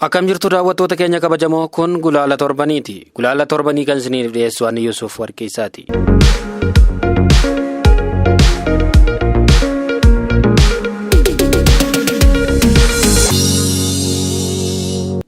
Akkam jirtu daawwattoota keenya kabajamoo, kun Gulaala Torbaniiti. Gulaala Torbanii kan isiniif dhiyeessu ani Yusuf Warqiisaati.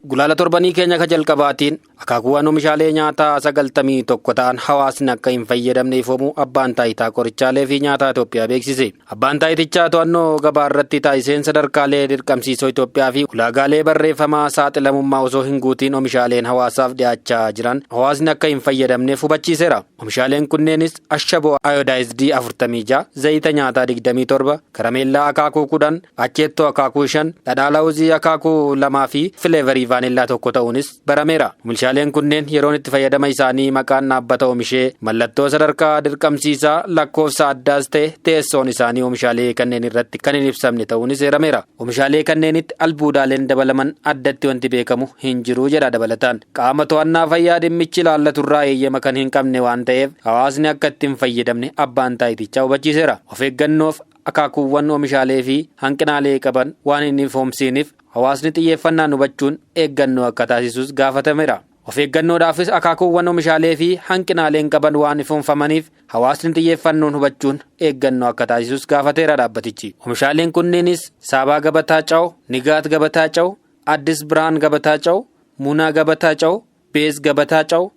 Gulaala Torbanii keenya ka jalqabaatiin akaakuuwwan oomishaalee nyaataa 91 ta'an hawaasni akka hin fayyadamne ifoomuu Abbaan Taayitaa Qorichaalee fi Nyaataa Itoophiyaa beeksise. Abbaan taayitichaa to'annoo gabaa irratti taasiseen sadarkaalee dirqamsiisoo Itoophiyaa fi ulaagaalee barreeffamaa saaxilamummaa osoo hin guutiin oomishaaleen hawaasaaf dhiyaachaa jiran hawaasni akka hin fayyadamneef hubachiiseera. Oomishaaleen kunneenis ashaboo ayoodaayizdii 46, zayita nyaataa 27, karameellaa akaakuu 10, acheettoo akaakuu 5, dhadhaa lawuzii akaakuu 2 fi fileevarii vaanillaa 1 ta'uunis barameera. Oomishaaleen kunneen yeroon itti fayyadama isaanii, maqaan dhaabbata oomishee, mallattoo sadarkaa dirqamsiisaa, lakkoofsa addaas ta'e teessoon isaanii oomishaalee kanneen irratti kan hin ibsamne ta'uunis eerameera. Oomishaalee kanneenitti albuudaaleen dabalaman addatti wanti beekamu hin jiru jedha dabalataan. Qaama to'annaa fayyaa dhimmichi ilaallaturraa eeyyama kan hin qabne waan ta'eef hawaasni akka itti hin fayyadamne abbaan taayitichaa hubachiiseera. Of eeggannoof akaakuuwwan oomishaalee fi hanqinaalee qaban waan hin ifoomsiiniif hawaasni xiyyeeffannaan hubachuun eeggannoo akka taasisus gaafatameera. Of eeggannoodhaafis akaakuuwwan oomishaalee fi hanqinaaleen qaban waan ifoomfamaniif hawaasni xiyyeeffannoon hubachuun eeggannoo akka taasisus gaafateera dhaabbatichi. Oomishaaleen kunneenis Saabaa Gabataa Caw, Nigaat Gabataa Caw, Addis Birhaan Gabataa Caw, Munaa Gabataa Caw, Beez Gabataa Caw,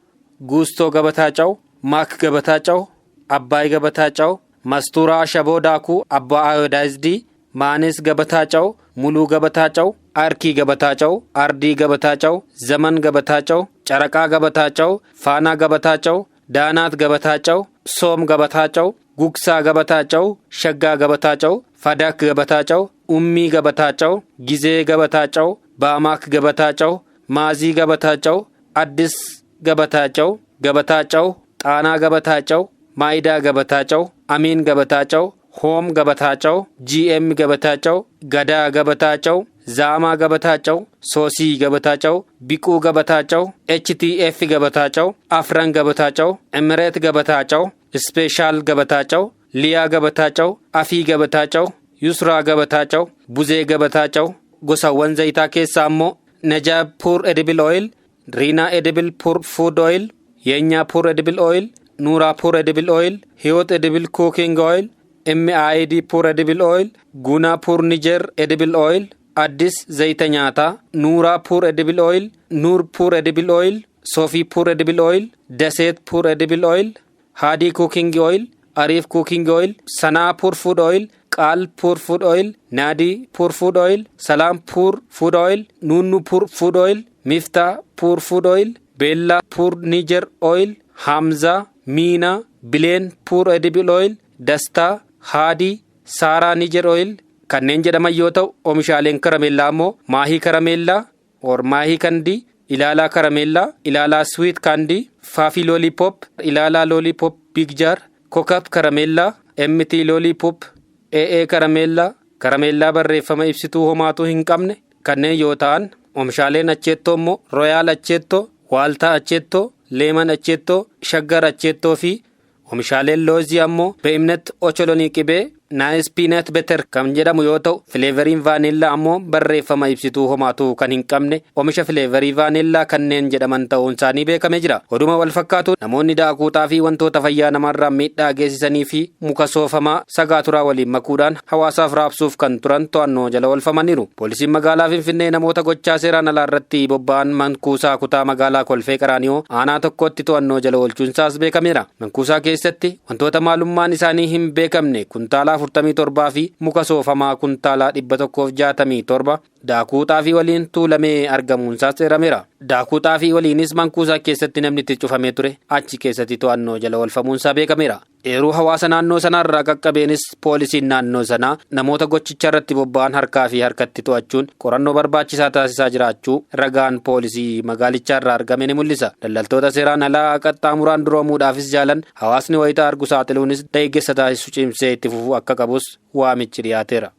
Guustoo Gabataa Caw, Maak Gabataa Caw, Abbaay Gabataa Caw, Mastuuraa Ashaboo Daakuu Abbaa Ayoodaayizdii, Maanees Gabataa Caw, Muluu Gabataa Caw, Arkii Gabataa Caw, Ardii Gabataa Caw, Zaman Gabataa Caw, Caraqaa Gabataa Caw, Faanaa Gabataa Caw, Daanaat Gabataa Caw, Soom Gabataa Caw, Gugsaa Gabataa Caw, Shaggaa Gabataa Caw, Fadak Gabataa Caw, Ummii Gabataa Caw, Gizee Gabataa Caw, Baamaak Gabataa Caw, Maazii Gabataa Caw, Addis Gabataa Caw, Gabataa Caw, Xaanaa Gabataa Caw, Maayidaa Gabataa Caw, Amiin Gabataa Caw, Hoom Gabataa Caw, GM Gabataa Caw, Gadaa Gabataa Caw, Zaamaa Gabataa Caw, Soosii Gabataa Caw, Biquu Gabataa Caw, HTF Gabataa Caw, Afran Gabataa Caw, Emireet Gabataa Caw, Ispeeshaal Gabataa Caw, Liyaa Gabataa Caw, Afii Gabataa Caw, Yusraa Gabataa Caw, Buzee Gabataa Caw, gosawwan zayitaa keessaa immoo Najaab Pure Edible Oil, Riinaa Edible Pure Food Oil, Yeenyaa Pure Edible Oil, Nuuraa Pure Edible Oil, Hiyoot Edible Cooking Oil, MID Pure Edible Oil, Guunaa Pure Niger Edible Oil, Addis Zayita Nyaataa, Nuuraa Pure Edible Oil, Nuur Pure Edible Oil, Soofii Pure Edible Oil, Daseet Pure Edible Oil, Haadii Cooking Oil, Ariif Cooking Oil, Sanaa Pure Food Oil, Qaal Pure Food Oil, Naadii Pure Food Oil, Salaam Pure Food Oil, Nuunnu Pure Food Oil, Miftaa Pure Food Oil, Beellaa Pure Niger Oil, Hamzaa, Miinaa, Bileen Pure Edible Oil, Dastaa, Haadii, Saaraa Niger Oil kanneen jedhaman yoo ta'u, oomishaaleen karameellaa immoo Maahii Karameellaa, or Maahii Kandii, Ilaalaa Karameellaa, Ilaalaa Sweet Candy, Faafii Lollipop, Ilaalaa Lollipop Big Jar, Kokap Karameellaa, MT Lollipop, AA Karameellaa, karameellaa barreeffama ibsituu homaatuu hin qabne kanneen yoo ta'an, oomishaaleen acheettoo immoo Royaal Acheettoo, Waaltaa Acheettoo, Leeman Acheettoo, Shaggar Acheettoo fi oomishaaleen loozii ammoo Be'imnet Ocholonii Qibee, Naayis Peanut Butter kan jedhamu yoo ta'u, fileeveriin vaanillaa ammoo barreeffama ibsituu homaatuu kan hin qabne oomisha fileeverii vaanillaa kanneen jedhaman ta'uun isaanii beekamee jira. Oduma wal fakkaatu, namoonni daakuu xaafii wantoota fayyaa namaarraan miidhaa geessisanii fi muka soofamaa sagaaturaa waliin makuudhaan hawaasaaf raabsuuf kan turan to'annoo jala oolfamaniiru. Poolisiin magaalaa Finfinnee namoota gochaa seeraan alaa irratti bobba'an mankuusaa kutaa magaalaa Kolfee Qaraaniyoo aanaa tokkotti to'annoo jala oolchuunsaas beekameera. Mankuusaa keessatti wantoota maalummaan isaanii hin beekamne kuntaala 47 fi muka soofamaa kuntaala 167 daakuu xaafii waliin tuulamee argamuunsaas eerameera. Daakuu xaafii waliinis mankuusaa keessatti namni itti cufamee ture achi keessatti to'annoo jala oolfamuunsaa beekameera. Eeruu hawaasa naannoo sanaarraa qaqqabeenis poolisiin naannoo sanaa namoota gochicha irratti bobba'an harkaa fi harkatti to'achuun qorannoo barbaachisaa taasisaa jiraachuu ragaan poolisii magaalichaarraa argame ni mul'isa. Daldaltoota seeraan alaa qaxxaamuraan duroomuudhaafis jaalan hawaasni wayitaa argu saaxiluunis deeggarsa taasisu cimsee itti fufuu akka qabus waamichi dhiyaateera.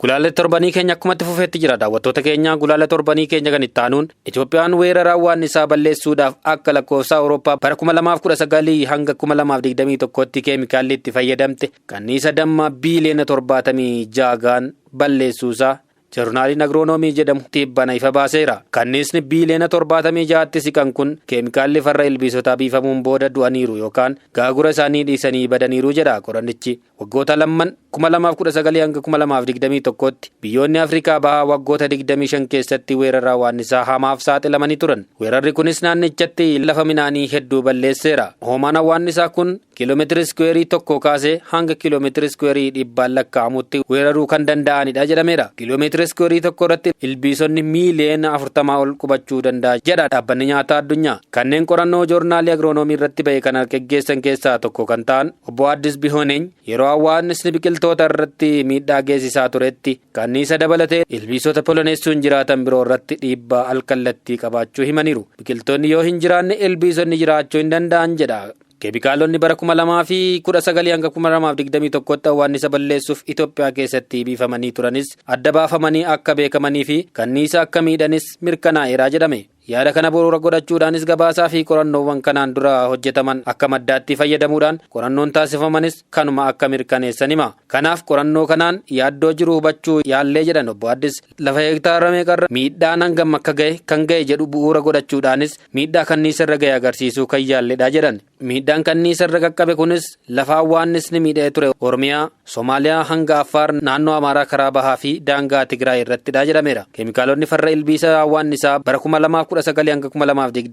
Gulaalli torbanii keenya akkumatti fufeetti jira. Daawwattoota keenya, gulaala torbanii keenya kan itti aanuun Itoophiyaan weerara awwaannisaa balleessuudhaaf akka lakkoofsa Awurooppaa bara 2019 hanga 2021tti keemikaalli itti fayyadamte kanniisa dammaa biiliyoona 76 gaan balleessuusaa Joornaaliin Agroonoomii jedhamu tibbana ifa baaseera. Kanniisni biiliyoona 76tti siqan kun keemikaalli farra ilbiisotaa biifamuun booda du'aniiru yookaan gaagura isaanii dhiisanii badaniiru jedha qorannichi. Waggoota lamman 2019 hanga 2021tti biyyoonni Afrikaa Bahaa waggoota 25 keessatti weerara awwaannisaa hamaaf saaxilamanii turan. Weerarri kunis naannichatti lafa midhaanii hedduu balleesseera. Hoomaan awwaannisaa kun kiiloomeetira iskuweerii 1 kaasee hanga kiiloomeetira iskuweerii dhibbaan lakkaa'amutti weeraruu kan danda'anidha jedhameera. Kiiloomeetira iskuweerii 1 irratti ilbiisonni miiliyoona 40 ol qubachuu danda'a jedha Dhaabbanni Nyaataa Addunyaa. Kanneen qorannoo joornaalii agroonoomii irratti ba'e kana geggeessan keessaa tokko kan ta'an obbo Addis Bihooneny, yeroo awwaannisni biqiltoota irratti miidhaa geessisaa turetti kanniisa dabalatee ilbiisota poloneessuun jiraatan biroo irratti dhiibbaa alkallattii qabaachuu himaniiru. Biqiltoonni yoo hin jiraanne ilbiisonni jiraachuu hin danda'an jedha. Keemikaalonni bara 2019 hanga 2021tti awwaannisa balleessuuf Itoophiyaa keessatti biifamanii turanis adda baafamanii akka beekamanii fi kanniisa akka miidhanis mirkanaa'eera jedhame. Yaada kana bu'uura godhachuudhaanis gabaasaa fi qorannoowwan kanaan dura hojjetaman akka maddaatti fayyadamuudhaan qorannoon taasifamanis kanuma akka mirkaneessan hima. Kanaaf qorannoo kanaan yaaddoo jiru hubachuu yaallee jedhan obbo Addis. Lafa hektaara meeqarra miidhaan hangam akka gahe kan gahe jedhu bu'uura godhachuudhaanis miidhaa kanniisa irra gahe agarsiisuu kan yaalledha jedhan. Miidhaan kanniisa irra qaqqabe kunis lafa awwaannisni miidhee ture Oromiyaa, Somaaliyaa hanga Affaar, naannoo Amaaraa karaa bahaa fi daangaa Tigraay irrattidha jedhameera. Keemikaalonni farra ilbiisa awwaannisaa bara 2019 hanga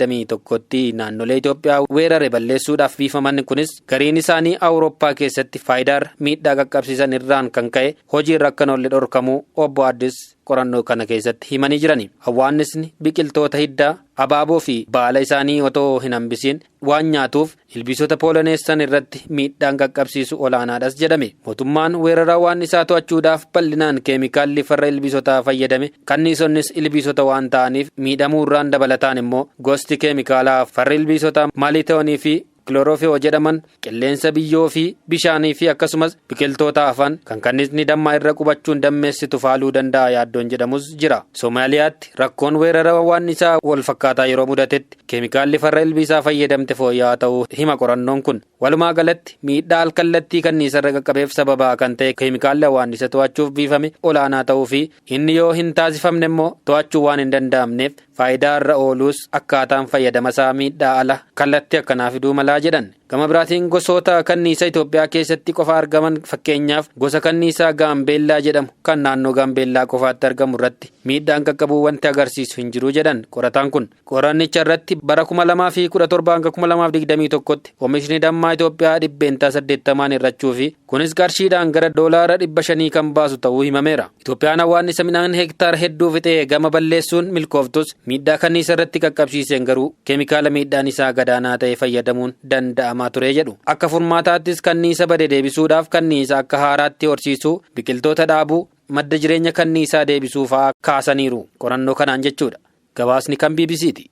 2021tti naannolee Itoophiyaa weerare balleessuudhaaf biifaman kunis gariin isaanii Awurooppaa keessatti faayidaarra miidhaa qaqqabsiisan irraan kan ka'e hojiirra akka hin oolle dhorkamuu obbo Addis qorannoo kana keessatti himanii jirani. Awwaannisni biqiltoota hiddaa, abaaboo fi baala isaanii otoo hin hambisiin waan nyaatuuf ilbiisota pooloneessan irratti miidhaan qaqqabsiisu olaanaadhas jedhame. Mootummaan weerara awwaannisaa to'achuudhaaf bal'inaan keemikaalli farra ilbiisotaa fayyadame, kanniisonnis ilbiisota waan ta'aniif miidhamuurraan dabalataan immoo gosti keemikaalaa farra ilbiisotaa maalitoonii fi kilooroofiyoo jedhaman qilleensa, biyyoo fi bishaanii fi akkasumas biqiltoota hafan kan kanniisni dammaa irra qubachuun dammeessitu faaluu danda'a yaaddoon jedhamus jira. Somaaliyaatti rakkoon weerara awwaannisaa wal fakkaataa yeroo mudatetti keemikaalli farra ilbiisaa fayyadamte fooyya'aa ta'uu hima qorannoon kun. Walumaa galatti miidhaa alkallattii kanniisa irra qaqqabeef sababaa kan ta'e keemikaalli awwaannisa to'achuuf biifame olaanaa ta'uu fi inni yoo hin taasifamne immoo to'achuu waan hin danda'amneef faayidaa irra ooluus akkaataan fayyadama isaa miidhaa ala kallattii akkanaa fiduu malaa jedhan. Gama biraatiin gosoota kanniisa Itoophiyaa keessatti qofa argaman, fakkeenyaaf gosa kanniisaa Gaambeellaa jedhamu kan naannoo Gaambeellaa qofaatti argamu irratti miidhaan qaqqabuu wanti agarsiisu hin jiru jedhan qorataan kun. Qorannicha irratti bara 2017 hanga 2021tti oomishni dammaa Itoophiyaa 80% hir'achuu fi kunis qarshiidhaan gara doolaara 500 kan baasu ta'uu himameera. Itoophiyaan awwaannisa midhaan hektaara hedduu fixee gama balleessuun milkooftus miidhaa kanniisa irratti qaqqabsiiseen garuu keemikaala miidhaan isaa gadaanaa ta'e fayyadamuun danda'amaa ture jedhu. Akka furmaataattis kanniisa bade deebisuudhaaf kanniisa akka haaraatti horsiisuu, biqiltoota dhaabuu, madda jireenya kanniisaa deebisuu fa'aa kaasaniiru qorannoo kanaan jechuudha. Gabaasni kan BBCti.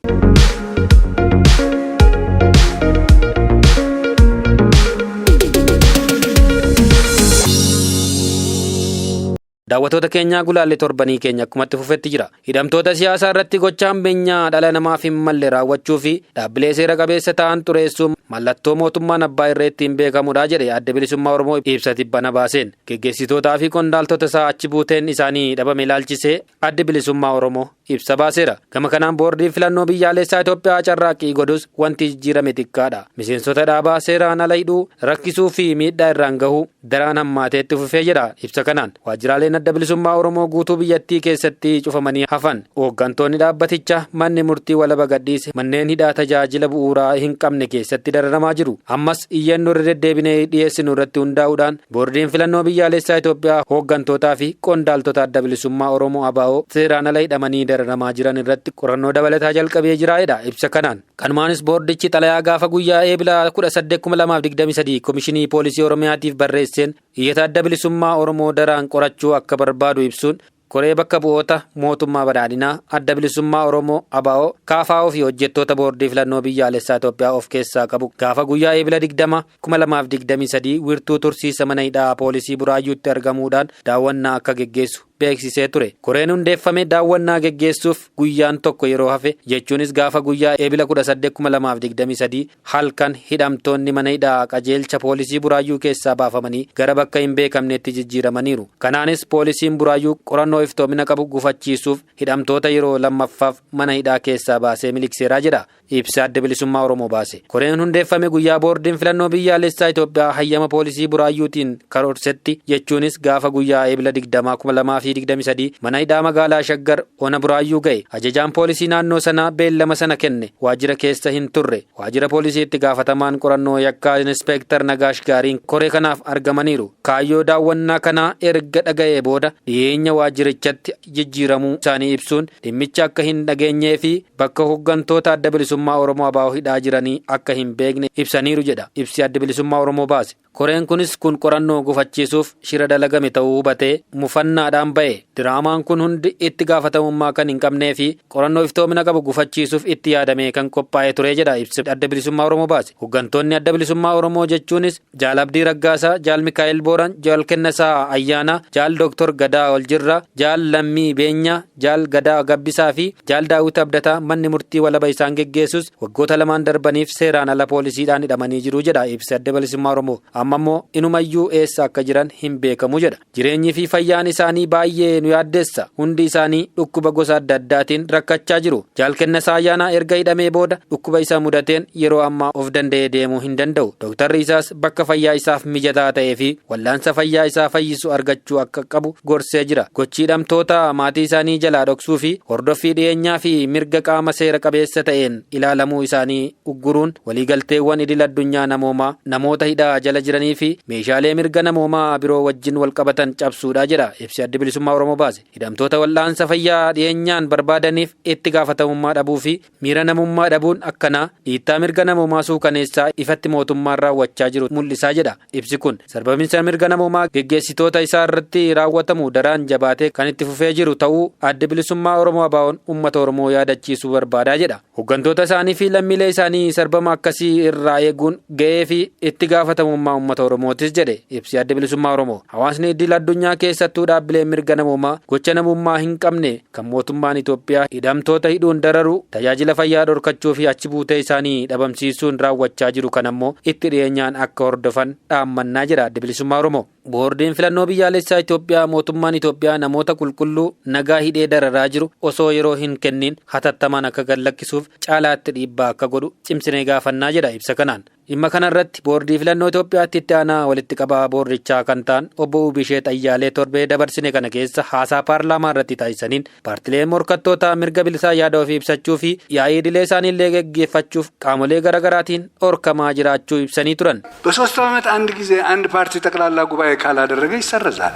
Daawwattoota keenyaa, gulaallee torbanii keenya akkumatti fufetti jira. Hidhamtoota siyaasaa irratti gochaan beenyaa dhala namaaf hin malle raawwachuu fi dhaabbilee seera qabeessa ta'an xureessuun mallattoo mootummaan abbaa irree ittiin beekamudha jedhe Adda Bilisummaa Oromoo ibsa tibbana baaseen. Geggeessitootaa fi qondaaltota isaa achi buuteen isaanii dhabame ilaalchisee Addi Bilisummaa Oromoo ibsa baaseera. Gama kanaan boordiin filannoo biyyaalessaa Itoophiyaa carraaqqii godhus wanti jijjiirame xiqqaadha. Miseensota dhaabaa seeraan ala hidhuu, rakkisuu fi miidhaa irraan gahuu daraan hammaateetti fufee jedha ibsa kanaan. Waajjiraaleen Adda Bilisummaa Oromoo guutuu biyyattii keessatti cufamanii hafan. Hooggantoonni dhaabbatichaa manni murtii walaba gadhiise manneen hidhaa tajaajila bu'uuraa hin qabne keessatti dararamaa jiru. Ammas iyyannoo irra deddeebinee dhiyeessinu irratti hundaa'uudhaan boordiin filannoo biyyaalessaa Itoophiyaa hooggantootaa fi qondaaltota Adda Bilisummaa Oromoo ABO seeraan ala hidhamanii dararamaa jiran irratti qorannoo dabalataa jalqabee jira jedha ibsa kanaan. Kanumaanis boordichi xalayaa gaafa guyyaa Eebila 18,2023 Komishinii Poolisii Oromiyaatiif barreesseen iyyata Adda Bilisummaa Oromoo daraan qorachuu akka barbaadu ibsuun Koree bakka bu'oota mootummaa badhaadhinaa, Adda Bilisummaa Oromoo, ABO, KFO fi hojjettoota boordii filannoo biyyaalessaa Itoophiyaa of keessaa qabu gaafa guyyaa Eebila 20, 2023 wirtuu tursiisa mana hidhaa poolisii Buraayyuutti argamuudhaan daawwannaa akka geggeessu beeksisee ture. Koreen hundeeffame daawwannaa geggeessuuf guyyaan tokko yeroo hafe, jechuunis gaafa guyyaa Eebila 18, 2023 halkan hidhamtoonni mana hidhaa qajeelcha poolisii Buraayyuu keessaa baafamanii gara bakka hin beekamnetti jijjiiramaniiru. Kanaanis poolisiin Buraayyuu qorannoo iftoomina qabu gufachiisuuf hidhamtoota yeroo lammaffaaf mana hidhaa keessaa baasee miliqseeraa jedha ibsa Adda Bilisummaa Oromoo baase. Koreen hundeeffame guyyaa boordiin filannoo biyyaalessaa Itoophiyaa hayyama poolisii Buraayyuutiin karoorsetti, jechuunis gaafa guyyaa Eebila 20, 2023 mana hidhaa magaalaa Shaggar ona Buraayyuu ga'e. Ajajaan poolisii naannoo sanaa beellama sana kenne waajjira keessa hin turre. Waajjira poolisiitti gaafatamaan qorannoo yakkaa Inspeektar Nagaash Gaariin koree kanaaf argamaniiru. Kaayyoo daawwannaa kanaa erga dhaga'ee booda dhiyeenya waajjirichatti jijjiiramuu isaanii ibsuun dhimmicha akka hin dhageenyee fi bakka hooggantoota Adda Bilisummaa Oromoo ABO hidhaa jiranii akka hin beekne ibsaniiru jedha ibsi Adda Bilisummaa Oromoo baase. Koreen kunis kun qorannoo gufachiisuuf shira dalagame ta'uu hubatee mufannaadhaan ba'e. Diraamaan kun hundi itti gaafatamummaa kan hin qabnee fi qorannoo iftoomina qabu gufachiisuuf itti yaadamee kan qophaa'ee ture jedha ibsi Adda Bilisummaa Oromoo baase. Hooggantoonni Adda Bilisummaa Oromoo jechuunis Jaal Abdii Raggaasaa, Jaal Mikaa'el Booran, Jaal Kennasaa Ayyaanaa, Jaal Dooktor Gadaa Oljirraa, Jaal Lammii Beenyaa, Jaal Gadaa Gabbisaa fi Jaal Daawit Abdataa manni murtii walaba isaan geggeessus waggoota lamaan darbaniif seeraan ala poolisiidhaan hidhamanii jiru jedha ibsi Adda Bilisummaa Oromoo. Amma immoo inumayyuu eessa akka jiran hin beekamu jedha. Jireenyii fi fayyaan isaanii baay'ee nu yaaddeessa. Hundi isaanii dhukkuba gosa adda addaatiin rakkachaa jiru. Jaal Kennasaa Ayyaanaa erga hidhamee booda dhukkuba isa mudateen yeroo ammaa of danda'ee deemuu hin danda'u. Dooktarri isaas bakka fayyaa isaaf mijataa ta'ee fi wallaansa fayyaa isaa fayyisu argachuu akka qabu gorsee jira. Gochi hidhamtoota maatii isaanii jalaa dhoksuu fi hordoffii dhiyeenyaa fi mirga qaama seera qabeessa ta'een ilaalamuu isaanii ugguruun waliigalteewwan idil addunyaa namoomaa namoota hidhaa jala jiranii fi meeshaalee mirga namoomaa biroo wajjin wal qabatan cabsuudha jedha ibsi Adda Bilisummaa Oromoo baase. Hidhamtoota wal'aansa fayyaa dhiyeenyaan barbaadaniif itti gaafatamummaa dhabuu fi miira namummaa dhabuun akkanaa dhiittaa mirga namoomaa suukaneessaa ifatti mootummaan raawwachaa jiru mul'isaa jedha. Ibsi kun sarbaminsa mirga namoomaa geggeessitoota isaa irratti raawwatamu daraan jabaatee kan itti fufee jiru ta'uu Adda Bilisummaa Oromoo ABO'n uummata Oromoo yaadachiisuu barbaadaa jedha. Hooggantoota isaanii fi lammiilee isaanii sarbama akkasii irraa eeguun ga'ee fi itti gaafatamummaa uummata Oromootis jedhe ibsi Adda Bilisummaa Oromoo. Hawaasni idil addunyaa keessattuu dhaabbileen mirga namoomaa gocha namummaa hin qabne kan mootummaan Itoophiyaa hidhamtoota hidhuun dararu, tajaajila fayyaa dhorkachuu fi achi buutee isaanii dhabamsiisuun raawwachaa jiru kan ammoo itti dhiyeenyaan akka hordofan dhaammannaa jedha Adda Bilisummaa Oromoo. Boordiin filannoo biyyaalessaa Itoophiyaa mootummaan Itoophiyaa namoota qulqulluu nagaa hidhee dararaa jiru osoo yeroo hin kennin hatattamaan akka gad lakkisuuf caalaatti dhiibbaa akka godhu cimsinee gaafannaa jedha ibsa kanaan. Dhimma kanarratti boordii filannoo Itoophiyaatti itti aanaa walitti qabaa boordichaa kan ta'an obbo Ubishee Xayyaalee torbee dabarsine kana keessa haasaa paarlaamaa irratti taasisaniin paartileen morkattootaa mirga bilisaa yaada ofii ibsachuu fi yaa'ii idilee isaaniillee geggeeffachuuf qaamolee garaagaraatiin dhorkamaa jiraachuu ibsanii turan. በሶስቱ ዓመት አንድ ጊዜ አንድ ፓርቲ ጠቅላላ ጉባኤ ካላደረገ ይሰረዛል።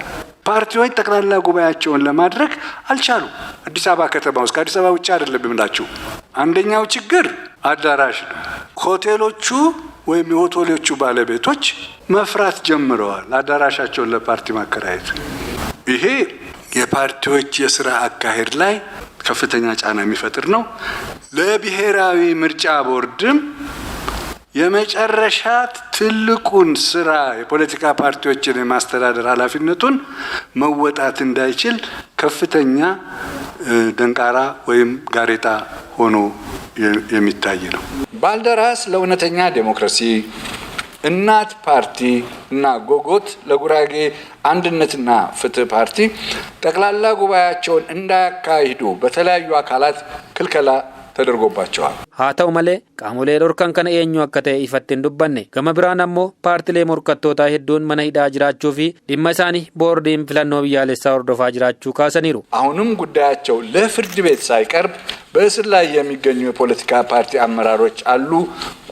ፓርቲዎች ጠቅላላ ጉባኤያቸውን ለማድረግ አልቻሉም። አዲስ አበባ ከተማ ውስጥ፣ ከአዲስ አበባ ውጭ አይደለም የምላችሁ። አንደኛው ችግር አዳራሽ ነው። ሆቴሎቹ ወይም የሆቴሎቹ ባለቤቶች መፍራት ጀምረዋል አዳራሻቸውን ለፓርቲ ማከራየት። ይሄ የፓርቲዎች የስራ አካሄድ ላይ ከፍተኛ ጫና የሚፈጥር ነው። ለብሔራዊ ምርጫ ቦርድም የመጨረሻ ትልቁን ስራ የፖለቲካ ፓርቲዎችን የማስተዳደር ኃላፊነቱን መወጣት እንዳይችል ከፍተኛ ደንቃራ ወይም ጋሬጣ ሆኖ የሚታይ ነው። ባልደራስ ለእውነተኛ ዴሞክራሲ፣ እናት ፓርቲ እና ጎጎት ለጉራጌ አንድነትና ፍትህ ፓርቲ ጠቅላላ ጉባኤያቸውን እንዳያካሂዱ በተለያዩ አካላት ክልከላ ተደርጎባቸዋል። Haa ta'u malee qaamolee dhorkan kana eenyu akka ta'e ifatti hin dubbanne. Gama biraan ammoo paartilee morkattootaa hedduun mana hidhaa jiraachuu fi dhimma isaanii boordiin filannoo biyyaalessaa hordofaa jiraachuu kaasaniiru. አሁንም ጉዳያቸው ለፍርድ ቤት ሳይቀርብ በእስር ላይ የሚገኙ የፖለቲካ ፓርቲ አመራሮች አሉ።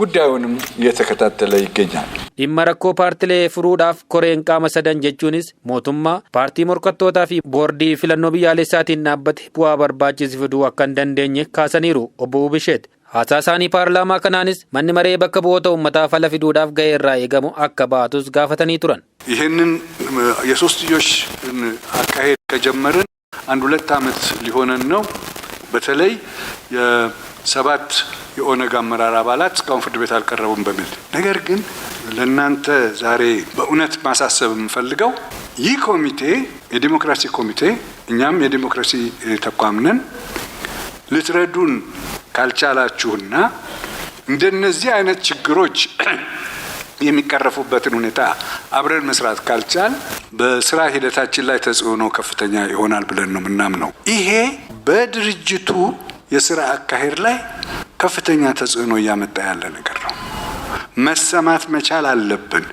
ጉዳዩንም እየተከታተለ ይገኛል። Dhimma rakkoo paartilee furuudhaaf koreen qaama sadan, jechuunis mootummaa, paartii morkattootaa fi boordii filannoo biyyaalessaatiin dhaabbate bu'aa barbaachisu fiduu akka hin dandeenye kaasaniiru obbo Ubisheet. Haasaa isaanii paarlaamaa kanaanis manni maree bakka bu'oota uummataa fala fiduudhaaf ga'ee irraa eegamu akka ba'atus gaafatanii turan. ይህንን የሶስትዮሽ አካሄድ ከጀመርን አንድ ሁለት ዓመት ሊሆነን ነው። በተለይ የሰባት የኦነግ አመራር አባላት እስካሁን ፍርድ ቤት አልቀረቡም በሚል ነገር ግን ለእናንተ ዛሬ በእውነት ማሳሰብ የምፈልገው ይህ ኮሚቴ የዲሞክራሲ ኮሚቴ፣ እኛም የዲሞክራሲ ተቋም ነን። ልትረዱን ካልቻላችሁና እንደነዚህ አይነት ችግሮች የሚቀረፉበትን ሁኔታ አብረን መስራት ካልቻል በስራ ሂደታችን ላይ ተጽዕኖ ከፍተኛ ይሆናል ብለን ነው የምናምነው። ይሄ በድርጅቱ የስራ አካሄድ ላይ ከፍተኛ ተጽዕኖ እያመጣ ያለ ነገር ነው። መሰማት መቻል አለብን።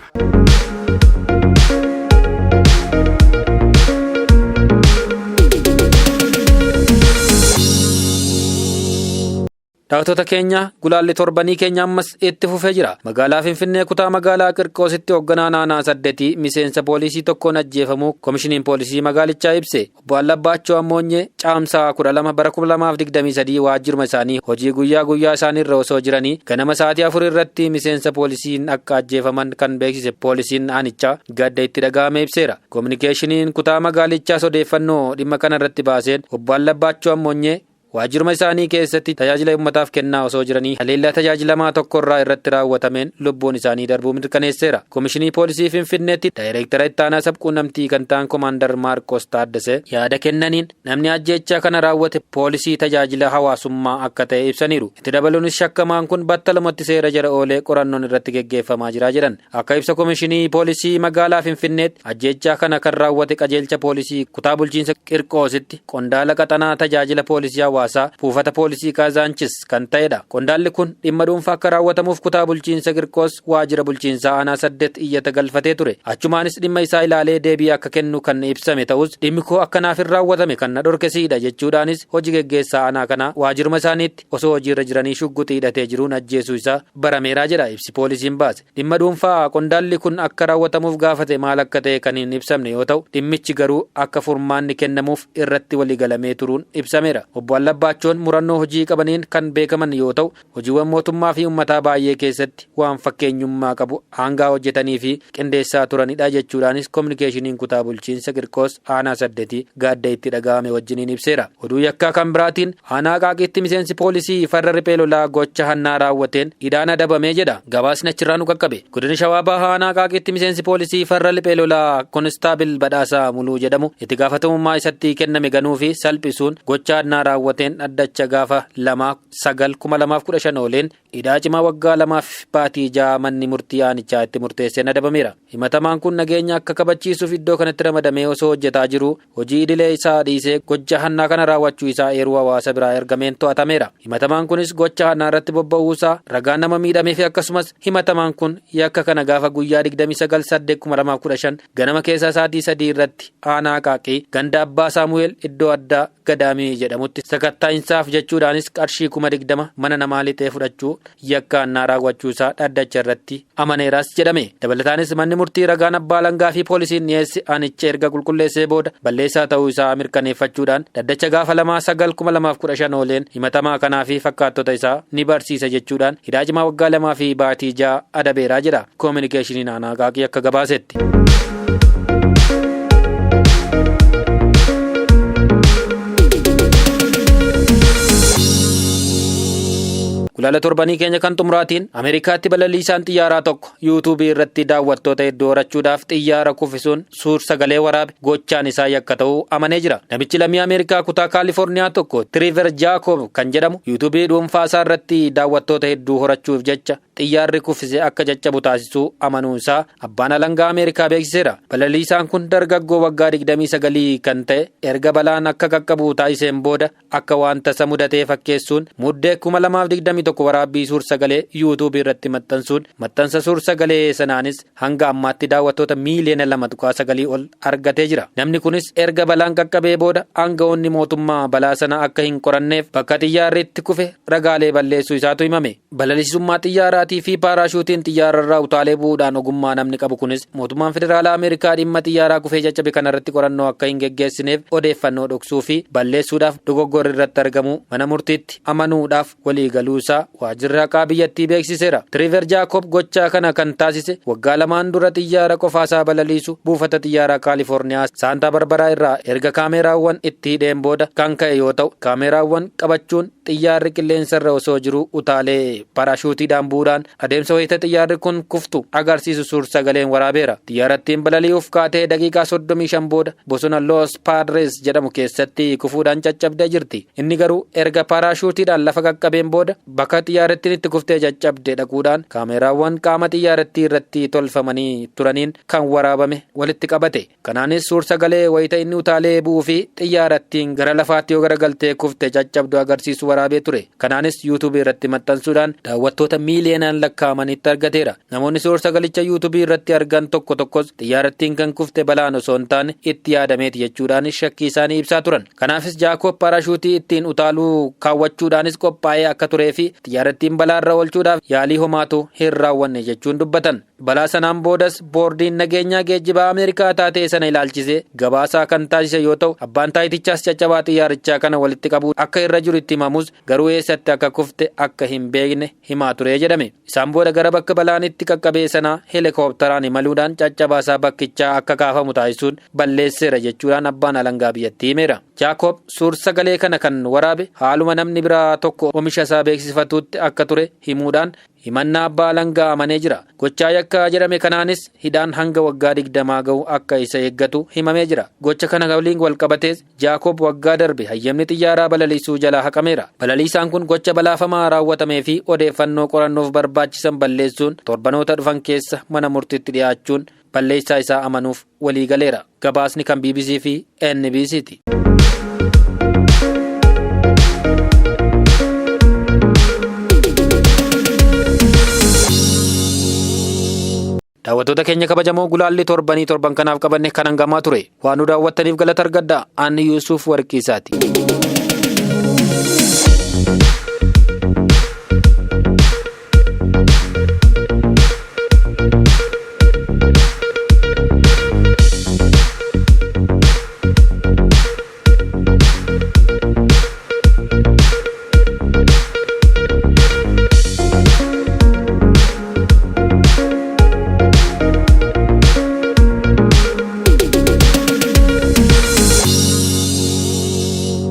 Daawwattoota keenya, gulaalli torbanii keenya ammas itti fufee jira. Magaalaa Finfinnee kutaa magaalaa Qirqoositti hoogganaa aanaa saddeetii miseensa poolisii tokkoon ajjeefamuu Komishiniin Poolisii magaalichaa ibse. Obbo Allabbaachoo Ammoonyee Caamsaa 12 bara 2023 waajjiruma isaanii hojii guyyaa guyyaa isaaniirra osoo jiranii ganama sa'aatii 4 irratti miseensa poolisiin akka ajjeefaman kan beeksise poolisiin aanichaa gadda itti dhaga'ame ibseera. Kominikeeshiniin kutaa magaalichaas odeeffannoo dhimma kana irratti baaseen Obbo Allabbaachoo Ammoonyee waajjiruma isaanii keessatti tajaajila uummataaf kennaa osoo jiranii haleellaa tajaajilamaa tokkorraa irratti raawwatameen lubbuun isaanii darbuu mirkaneesseera. Komishinii Poolisii Finfinneetti Daayireektara Ittaanaa Sabquunnamtii kan ta'an Komaandar Maarqos Taaddasee yaada kennaniin namni ajjeechaa kana raawwate poolisii tajaajila hawaasummaa akka ta'e ibsaniiru. Itti dabaluunis shakkamaan kun battalumatti seera jala oolee qorannoon irratti geggeeffamaa jira jedhan. Akka ibsa Komishinii Poolisii Magaalaa Finfinneetti ajjeechaa kana kan raawwate qajeelcha poolisii kutaa bulchiinsa Qirqoositti qondaala qaxanaa tajaajila poolisii hawaasaa buufata poolisii Kaazaanchis kan ta'edha. Qondaalli kun dhimma dhuunfaa akka raawwatamuuf kutaa bulchiinsa Qirqoos waajjira bulchiinsaa aanaa 8 iyyata galfatee ture. Achumaanis dhimma isaa ilaalee deebii akka kennu kan ibsame ta'us dhimmi koo akkanaaf hin raawwatame kan na dhorkesiidha jechuudhaanis hojii geggeessaa aanaa kanaa waajjiruma isaaniitti osoo hojiirra jiranii shugguxii hidhatee jiruun ajjeesuu isaa barameeraa jedha ibsi poolisiin baase. Dhimma dhuunfaa qondaalli kun akka raawwatamuuf gaafate maal akka ta'e kan hin ibsamne yoo ta'u dhimmichi garuu akka furmaanni kennamuuf irratti waliigalamee turuun ibsameera. Obbo Allabbaachoon murannoo hojii qabaniin kan beekaman yoo ta'u hojiiwwan mootummaa fi uummataa baay'ee keessatti waan fakkeenyummaa qabu hangaa hojjetanii fi qindeessaa turanidha jechuudhaanis kominikeeshiniin kutaa bulchiinsa Qirqoos aanaa 8 gaadda itti dhaga'ame wajjiniin ibseera. Oduu yakkaa kan biraatiin aanaa Qaaqiitti miseensi poolisii farra riphee lolaa gocha hannaa raawwateen hidhaan adabamee jedha. Gabaasni achirraa nu qaqqabe. Godina Shawaa Bahaa aanaa Qaaqiitti miseensi poolisii farra riphee lolaa Konistaabil Badhaasaa Muluu jedhamu itti gaafatamummaa isatti kenname ganuu fi salphisuun gocha hannaa raawwateen dhaddacha gaafa 2/9/2015 ooleen hidhaa cimaa waggaa 2 baatii 6 manni murtii aanichaa itti murteesseen adabameera. Himatamaan kun nageenya akka kabachiisuuf iddoo kanatti ramadamee osoo hojjetaa jiru hojii idilee isaa dhiisee gocha hannaa kana raawwachuu isaa eeruu hawaasa biraa ergameen to'atameera. Himatamaan kunis gocha hannaa irratti bobba'uu isaa ragaa nama miidhamee fi akkasumas himatamaan kun yakka kana gaafa guyyaa 29/8/2015 ganama keessaa sa'aatii 3 irratti aanaa Qaaqii ganda Abbaa Saamu'eel iddoo addaa Gadaamii jedhamutti sakattaa'insaaf jechuudhaanis qarshii 20,000 mana namaa lixee fudhachuu yakka hannaa raawwachuu isaa dhaddacha irratti amaneeraas jedhame. Dabalataanis manni murtii ragaan abbaa alangaa fi poolisiin dhiyeesse aanicha erga qulqulleessee booda balleessaa ta'uu isaa mirkaneeffachuudhaan dhaddacha gaafa 2/9/2015 ooleen himatamaa kanaa fi fakkaattota isaa ni barsiisa jechuudhaan hidhaa cimaa waggaa 2 fi baatii 6 adabeeraa jedha. Koominikeeshiniin aanaa Qaaqii akka gabaasetti. Gulaala torbanii keenya kan xumuraatiin Ameerikaatti balaliisaan xiyyaaraa tokko yuutuubii irratti daawwattoota hedduu horachuudhaaf xiyyaara kuffisuun suur sagalee waraabe gochaan isaa yakka ta'uu amanee jira. Namichi lammii Ameerikaa kutaa Kaalifoorniyaa tokko Tiriiver Jaakob kan jedhamu yuutuubii dhuunfaa isaa irratti daawwattoota hedduu horachuuf jecha xiyyaarri kuffise akka caccabu taasisuu amanuu isaa abbaan alangaa Ameerikaa beeksiseera. Balaliisaan kun dargaggoo waggaa 29 kan ta'e erga balaan akka qaqqabu taasiseen booda akka waan tasa mudatee fakkeessuun muddee 2021 waraabbii suur sagalee yuutuubii irratti maxxansuun maxxansa suur sagalee sanaanis hanga ammaatti daawwattoota miiliyoona 2.9 ol argatee jira. Namni kunis erga balaan qaqqabee booda aanga'oonni mootummaa balaa sana akka hin qoranneef bakka xiyyaarri itti kufe ragaalee balleessuu isaatu himame. Balaliisummaa xiyyaaraatiin isaatii fi paaraashuutiin xiyyaararraa utaalee bu'uudhaan ogummaa namni qabu kunis mootummaan federaalaa Ameerikaa dhimma xiyyaaraa kufee caccabe kanarratti qorannoo akka hin geggeessineef odeeffannoo dhoksuu fi balleessuudhaaf dogoggorri irratti argamu mana murtiitti amanuudhaaf waliigaluusaa waajjirri haqaa biyyattii beeksiseera. Tiriiver Jaakob gochaa kana kan taasise waggaa lamaan dura xiyyaara qofaasaa balaliisu buufata xiyyaaraa Kaalifoorniyaa Saantaa Barbaraa irraa erga kaameeraawwan itti hidheen booda kan ka'e yoo ta'u, kaameeraawwan qabachuun xiyyaarri qilleensarra osoo jiru utaalee paraashuutiidhaan bu'uudhaan adeemsa wayita xiyyaarri kun kuftu agarsiisu suur sagaleen waraabeera. Xiyyaarattiin balali'uuf kaatee daqiiqaa 35 booda bosona Los Padres jedhamu keessatti kufuudhaan caccabdee jirti. Inni garuu erga paraashuutiidhaan lafa qaqqabeen booda bakka xiyyaarattiin itti kuftee caccabde dhaquudhaan kaameeraawwan qaama xiyyaarattii irratti tolfamanii turaniin kan waraabame walitti qabate. Kanaanis suur sagalee wayita inni utaalee bu'uu fi xiyyaarattiin gara lafaatti yoo garagaltee kufte caccabdu agarsiisu waraabee ture. Kanaanis yuutuubii irratti maxxansuudhaan daawwattoota miiliyoonaan lakkaa'amanitti argateera. Namoonni suur sagalicha yuutuubii irratti argan tokko tokkos xiyyaarattiin kan kufte balaan osoo hin taane itti yaadameeti jechuudhaan shakkii isaanii ibsaa turan. Kanaafis Jaakob paraashuutii ittiin utaaluu kaawwachuudhaanis qophaa'ee akka turee fi xiyyaarattiin balaarra oolchuudhaaf yaalii homaatu hin raawwanne jechuun dubbatan. Balaa sanaan boodas boordiin nageenyaa geejjibaa Ameerikaa taatee sana ilaalchisee gabaasaa kan taasise yoo ta'u, abbaan taayitichaas caccabaa xiyyaarichaa kana walitti qabuu akka irra jiru itti himamus garuu eessatti akka kufte akka hin beekne himaa ture jedhame. Isaan booda gara bakka balaan itti qaqqabee sanaa heelikooptaraan imaluudhaan caccabaasaa bakkichaa akka kaafamu taasisuun balleesseera jechuudhaan abbaan alangaa biyyattii himeera. Jaakob suur sagalee kana kan waraabe haaluma namni biraa tokko oomisha isaa beeksifatuutti akka ture himuudhaan himannaa abbaa alangaa amanee jira. Gochaa yakkaa jedhame kanaanis hidhaan hanga waggaa 20 ga'u akka isa eeggatu himamee jira. Gocha kana waliin wal qabatees Jaakob waggaa darbe hayyamni xiyyaaraa balaliisuu jalaa haqameera. Balaliisaan kun gocha balaafamaa raawwatamee fi odeeffannoo qorannoof barbaachisan balleessuun torbanoota dhufan keessa mana murtiitti dhiyaachuun balleessaa isaa amanuuf walii galeera. Gabaasni kan BBC fi NBCti. Daawwattoota keenya kabajamoo, gulaalli torbanii torban kanaaf qabanne kan hangamaa ture. Waan nu daawwattaniif galata argadhaa. Ani Yuusuf Warqiisaati.